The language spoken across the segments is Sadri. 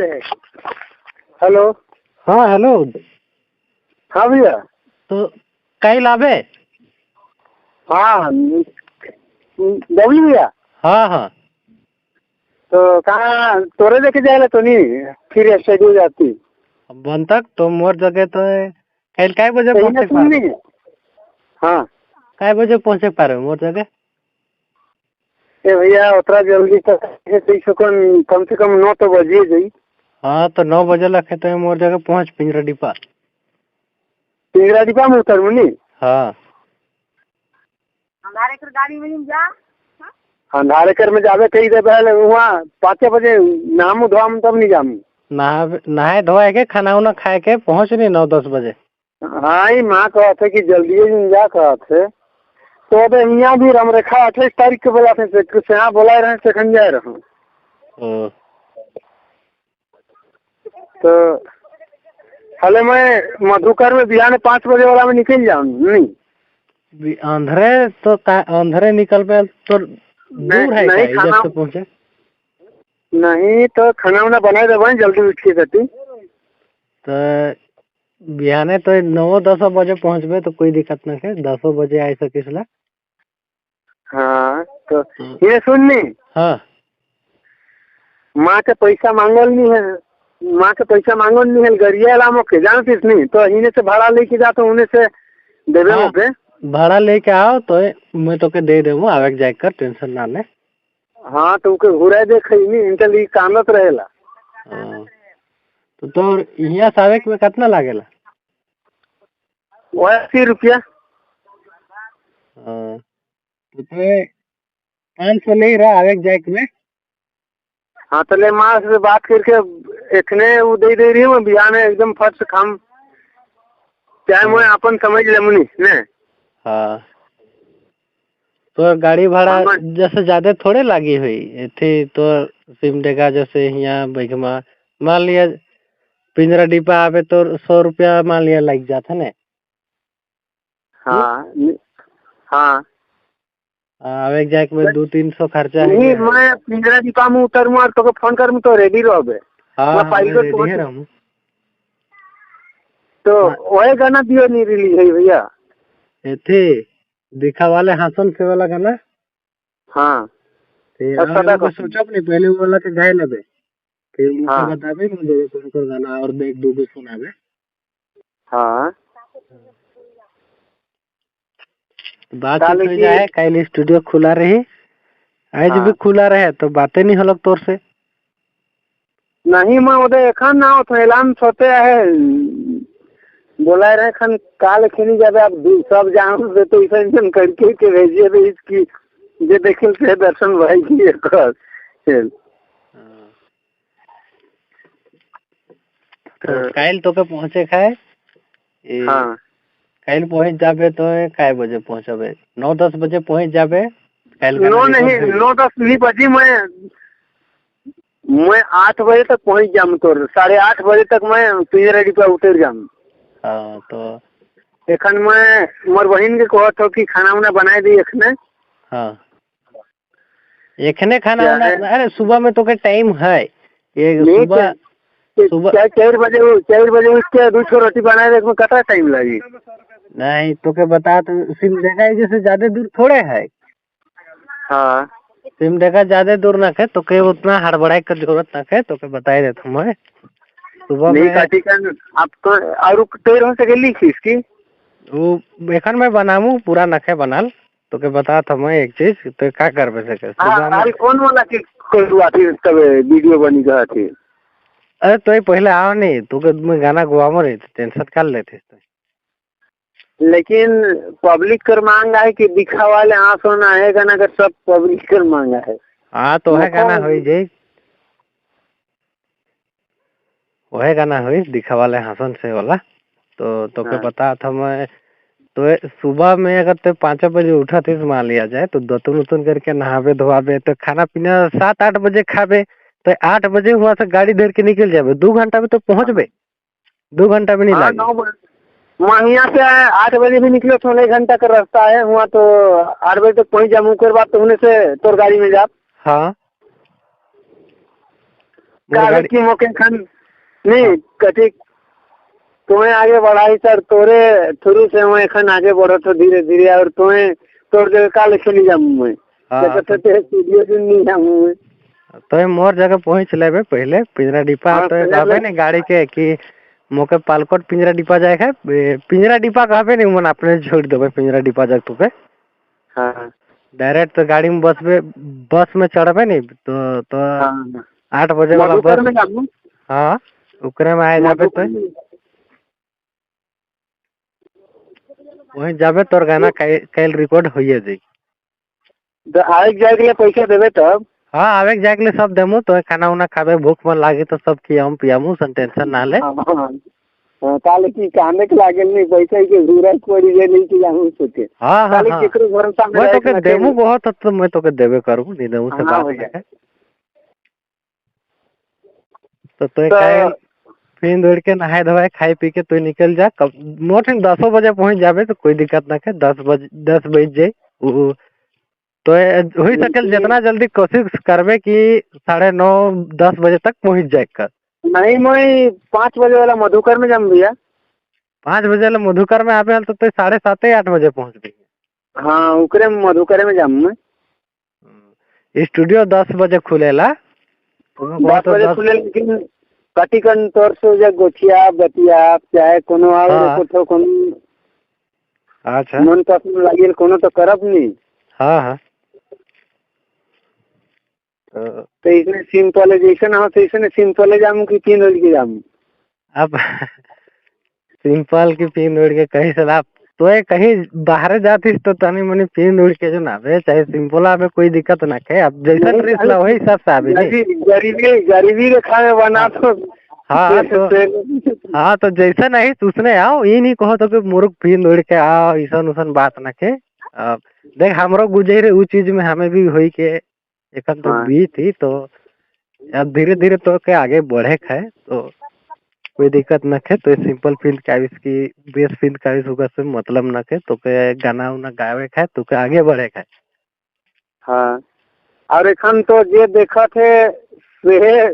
रहे। हेलो। हाँ, हेलो। हाँ भैया। तो कल आबे? हाँ बबलू भैया। हाँ हाँ। तो कहाँ तोरे देखे जाएला तो नहीं फिर स्टूडियो जाती। बनतक तो मोर जगह तो कल कै बजे सही ना पहुँचे सुननी पारबे? हाँ। कै बजे पहुँचे पारबे मोर जगह? ए भैया, उतना जल्दी तो कम कम से कम 9 तो बजिए जाई। हाँ, तो 9 बजे लखे तो मोर जगह पहुँच पिंजरा डिपा। पिंजरा डिपा में उतरबू नी? हाँ। अंधारे कर गाड़ी में जा। अंधारे कर में जाबे कही दे पहले वहाँ 5 बजे नहामू धोआमू तब नहीं जामू। नहाए धोए के खाना उना खाए के पहुँच नहीं 9-10 बजे। हाँ, ये माँ कहते कि जल्दी ही जा कहते तो अब यहाँ भी रामरेखा 28 तारीख के बोला थे से यहाँ बोला रहे सेखन जाए रहो। ओ। तो हले मैं मधुकर में बिहान 5 बजे वाला में निकल जाऊँ नहीं। अंधेरे तो अंधेरे निकल पे तो दूर है नहीं, क्या इधर खाना से पहुँचे? नहीं तो खाना वाना बनाए देवे जल्दी उठ के कटी। तो बिहाने तो 9-10 बजे पहुँचबे तो कोई दिक्कत नहीं है, 10 बजे आ सकिस ला। हाँ तो ये सुननी। हाँ। माँ के पैसा मांगल नहीं है, माँ के पैसा मांगल नहीं है गरिया ला मोके जानतीस नहीं तो इन्हें से भाड़ा लेके जाते उन्हें से देवे। हाँ। मोके भाड़ा लेके आओ तो मैं तो के दे देबू आवे जाए कर टेंशन ना ले। हाँ तो उके घुरा दे खैनी इनके लिए कानत रहेला। हाँ। तो यहाँ से आवे में कितना लागेला? वह 80 रुपया। हाँ। तो 500 ले रहा आवे जाए में। हाँ तो ले माँ से बात करके इतने वो दे दे रही हूँ बिहान एकदम फर्स्ट खाम चाहे मैं अपन समझ लेमुनी ने। हाँ तो गाड़ी भाड़ा हाँ। जैसे ज्यादा थोड़े लगी हुई थी तो सिमडेगा जैसे यहाँ बैगमा मान लिया पिंजरा डिब्बा आवे तो 100 रुपया मान लिया लग जाता ने। हाँ हाँ। आवे जाए में 200-300 खर्चा है। नहीं मैं पिंजरा डिब्बा में उतरूँ और तो फोन करूँ तो रेडी रहोगे। हाँ। मैं हाँ, पाइलट मैं रेडी पहुंच- है रहूँ। तो वही गाना दियो नहीं रिलीज है भैया। एथी दिखा वाले हसन से वाला गाना। हाँ। फिर और और सदा एगो को- सोचब नहीं पहले वो वाला के गाय लेबे फिर मुझे हाँ। बताबे मुझे कौन कौन गाना और देख दो गो सुनाबे। हाँ। बातचीत काल हो की- जाए कल स्टूडियो खुला रही आज हाँ। भी खुला रहे तो बातें नहीं होलक तोर से। नहीं मैं उधर एखन ना होत ऐलान सोते है बोला रहे खन काल खेनी जाबे आप सब जान से तो ऐसा इंजन करके के भेजिए तो इसकी जे देखिल से दर्शन भाई की एकर खेल। तो काल तो के पहुंचे खाए हाँ। काल पहुंच जाबे तो कै बजे पहुंचबे? 9-10 बजे पहुंच जाबे काल गाना 9 रिकॉर्ड नहीं होई। 9-10 नहीं बजी मैं 8 बजे तक पहुंच जाऊँ तो 8:30 बजे तक मैं पिंजरा डिब्बा उतर जाऊँ। हाँ तो एखन मैं मोर बहिन के कहत हो कि खाना उना बनाए दी एखने। हाँ एखने खाना क्या उना है? अरे सुबह में तो के टाइम है ये नहीं सुबह सुबह 4 बजे उठ के 2 ठो रोटी बनाए दे इसमें कितना टाइम लगी? नहीं तो के बता तो सिमडेगा जैसे ज्यादा दूर थोड़े है। हाँ। सिमडेगा ज्यादा दूर ना है तो के उतना हड़बड़ाई के जरूरत ना है तो के बताए देता मैं सुबह नहीं में काटी कर आप तो और तैर हो सकेली इसकी वो एखन मैं बनामू पूरा नखे बनाल तो के बता था मैं एक चीज तो का करबे सके हाँ सुबह में अरे कौन वाला के करुआ थी तब वीडियो बनी गया थी। अरे तो पहले आओ नहीं तो के मैं गाना गवामो नहीं तो टेंशन कर लेते तो। लेकिन पब्लिक कर मांग है कि दिखा वाले आंसू ना है गाना कर सब पब्लिक कर मांगा है। हाँ तो वह गाना मुखो- होई जाई वह गाना हुई दिखा वाले हसन से वाला तो के हाँ। बता था मैं तो सुबह में अगर ते 5 बजे उठा थे मान लिया जाए तो दतुन उतुन करके नहाबे धोआबे तो खाना पीना 7-8 बजे खाबे तो 8 बजे हुआ से गाड़ी धर के निकल जाबे 2 घंटा में तो पहुंचबे 2 घंटा भी नहीं हाँ लागे। 9 बजे वहाँ यहाँ से 8 बजे भी निकले तो 1 घंटा का रास्ता है वहाँ तो 8 बजे तक पहुँच जाऊँ उसके बाद तो होने से तोर गाड़ी में जा। हाँ। काहे की मोके खन नहीं कथी तुम्हें आगे बढ़ाई सर, तोरे थ्रू से मैं एखन आगे बढ़त हो धीरे धीरे, और तुम्हें तोर जगह का लिखे नहीं जाऊँ मैं। हाँ। तो स्टूडियो से नहीं जाऊँ मैं। तो मोर जगह पहुंच लेबे पहले पिंजरा डिपा। हाँ, तो पहले कहबे नहीं गाड़ी के कि मोके पालकोट पिंजरा डिपा जाए है, पिंजरा डिपा कहबे नहीं, मन अपने छोड़ देबे पिंजरा डिपा जाके तोके। हाँ। डायरेक्ट तो गाड़ी में बसबे, बस में चढ़बे नहीं तो हाँ। 8 बजे वाला मधुकर बस में जाऊँ। हाँ, ओकरे में आए जाबे तो वहीं जाबे, तोर गाना काल रिकॉर्ड होइए जाई। तो आए जाए के लिए पैसा देबे तब? हाँ, आवे जाए के लिए सब देमू, तो खाना उना खाबे, भूख मन लागे तो सब खियाऊं पियामू, सन टेंशन ना ले। हाँ, हाँ, काले की काने के लागल नहीं पैसा के घूरा पड़ी जाए नहीं कि जाऊँ सोचे। हाँ हाँ। काले हाँ। केकरो भरोसा में मैं रहे तोके के ना देमू के। बहुत तो मैं तोके देबे करूँ, नहीं देमू से हाँ, बात भैया। नहीं है। तो तोय तो काहे फिर दौड़ के नहाए धोए खाए पी के तू निकल जा, कब मोट 10 बजे पहुंच जाबे तो कोई दिक्कत ना है, 10 बजे 10 बज जाए उ तो हो सकल जितना जल्दी कोशिश करबे कि 9:30 10 बजे तक पहुंच जाए कर। नहीं, मैं 5 बजे वाला मधुकर में जाऊँ भैया। 5 बजे वाला मधुकर में आवे तो 7:30 8 बजे पहुंच। हाँ, उकरे मधुकर में जाऊँ मैं। स्टूडियो 10 बजे खुलेला। 10 बजे खुले, लेकिन कटिकन तोर से जे गोठिया बतिया चाहे कोनो और कुछो कोनो। अच्छा। मन पसंद लागिल कोनो तो करब नहीं। हाँ हाँ। तो इसमें सिंपल जैसे ना हो तो इसमें सिंपल जामू कि 3 रोज के जामू? अब सिंपल की पिन उड़ के कहीं से आप तो ये कहीं बाहर जाती तो तनी मनी पिन उड़ के जो ना आवे, चाहे सिंपल आवे कोई दिक्कत ना है। अब जैसा नहीं, ड्रेस ला वही हिसाब से आवे नहीं। गरीबी गरीबी रेखा में बना तो हाँ, तो हाँ, तो जैसा नहीं उसने आओ, ये नहीं कहो तो कि मुर्ग पिन उड़ के आओ ऐसा उसन बात ना के। अब देख हमरो गुजरे उ चीज में हमें भी होई के एखन तो बी थी, तो अब धीरे धीरे तो के आगे बढ़े है तो कोई दिक्कत न है। तो सिंपल फील्ड का इसकी बेस फील्ड का होगा से मतलब न है, तो के गाना उना गावे है तो के आगे बढ़े है। हाँ, और एखन तो जे देखत है से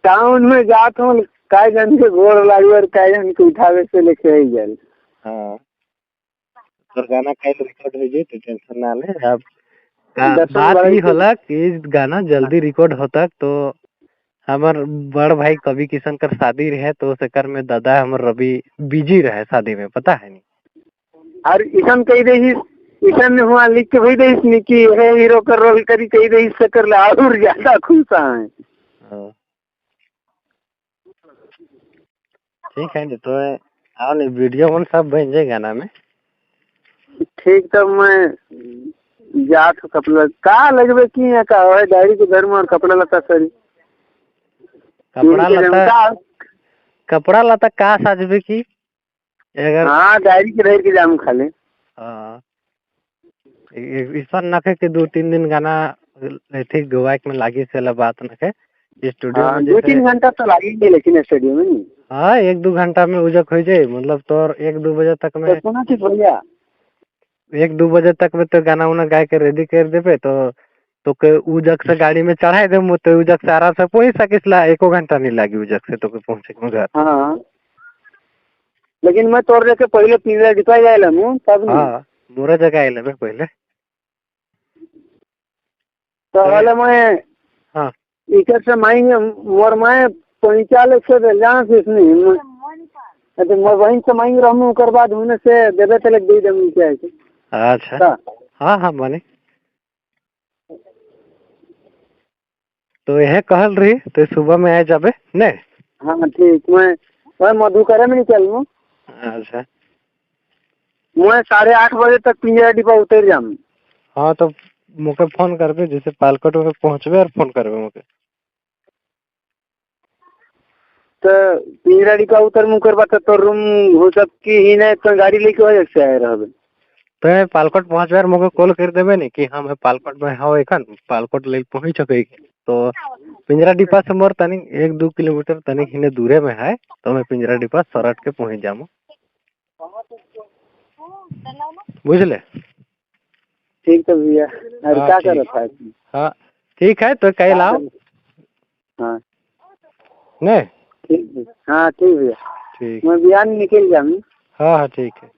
टाउन में जात हो काय जन के गोड़ लागी और काय जन के उठावे से लेके आई जाए। हाँ, तोर गाना काल रिकॉर्ड हो जाए तो टेंशन ना ले। अब दर्शन बात बढ़ाई ई होला कि गाना जल्दी रिकॉर्ड होता तो हमार बड़ भाई कवि किशन कर शादी रहे तो सेकर में दादा हमर रवि बिजी रहे शादी में, पता है नहीं। और ईसन कही दही ईसन हुआ लिख के भेज दही नी कि हे हीरो कर रोल करी कही दही से कर ले और ज्यादा खुश है। हाँ। ठीक है तो आओ नहीं वीडियो मन सब बन जाए गाना में। ठीक, तब मैं जात कपड़ा का लगबे की है का है डायरी के घर में और कपड़ा लता सरी कपड़ा लता का साजबे की अगर हाँ डायरी के रह के जाम खाली। हाँ, ऐसा न के 2-3 दिन गाना एथी गवाए में लागी से ला बात न के स्टूडियो में 2-3 घंटा तो लागी लेकिन स्टूडियो में नहीं। हाँ, 1-2 घंटा में उजक हो जाए, मतलब तोर 1-2 बजे तक में तो सुना चीज भैया 1-2 बजे तक में तो गाना उना गाय के रेडी कर देबे तो के उजक से गाड़ी में चढ़ाई देबो तो उजक से आराम से पहुंच सकिस ला, 1 घंटा नहीं लागी उजक से तो के पहुंचे के घर। हाँ, लेकिन मैं तोर लेके पहले पिंजरा डिपा जाए लमू तब। हाँ, मोरा जगह आइले बे पहले तो वाले मैं। हाँ, इधर से माई मोर my 45 से दे जान से नहीं तो मोर बहन से मांग रहूं ओकर बाद होने से देबे तलक दे देम क्या है। अच्छा हाँ हाँ माने तो यह कहल रही तो सुबह में आ जाबे ने। हाँ ठीक, मैं मधुकरे में निकलूँ। अच्छा, मैं 8:30 बजे तक पिंजरा डिपा उतर जाम। हाँ, तो मोके फोन करबे जैसे पालकोट में पहुंचबे और फोन करबे मोके। तो पिंजरा डिपा उतर मुकर बाद तो रूम हो सब की ही नहीं तो गाड़ी लेके हो से आए रहबे। तो पालकोट पहुंचबे और मोके कॉल कर देबे नहीं कि हाँ मैं पालकोट में हूँ एखन पालकोट ले पहुंच सके। तो पिंजरा डिपा से मोर तनी 1-2 किलोमीटर तनी हिने दूरे में है, तो मैं पिंजरा डिपा सरट के पहुंच जामू, बुझले? ठीक तो भैया, अरे क्या करत है? हाँ ठीक है, तो कल आओ। हाँ। नहीं। ठीक है, हाँ, ठीक भैया। ठीक। मैं बिहान निकल जाऊँ। हाँ हाँ ठीक है।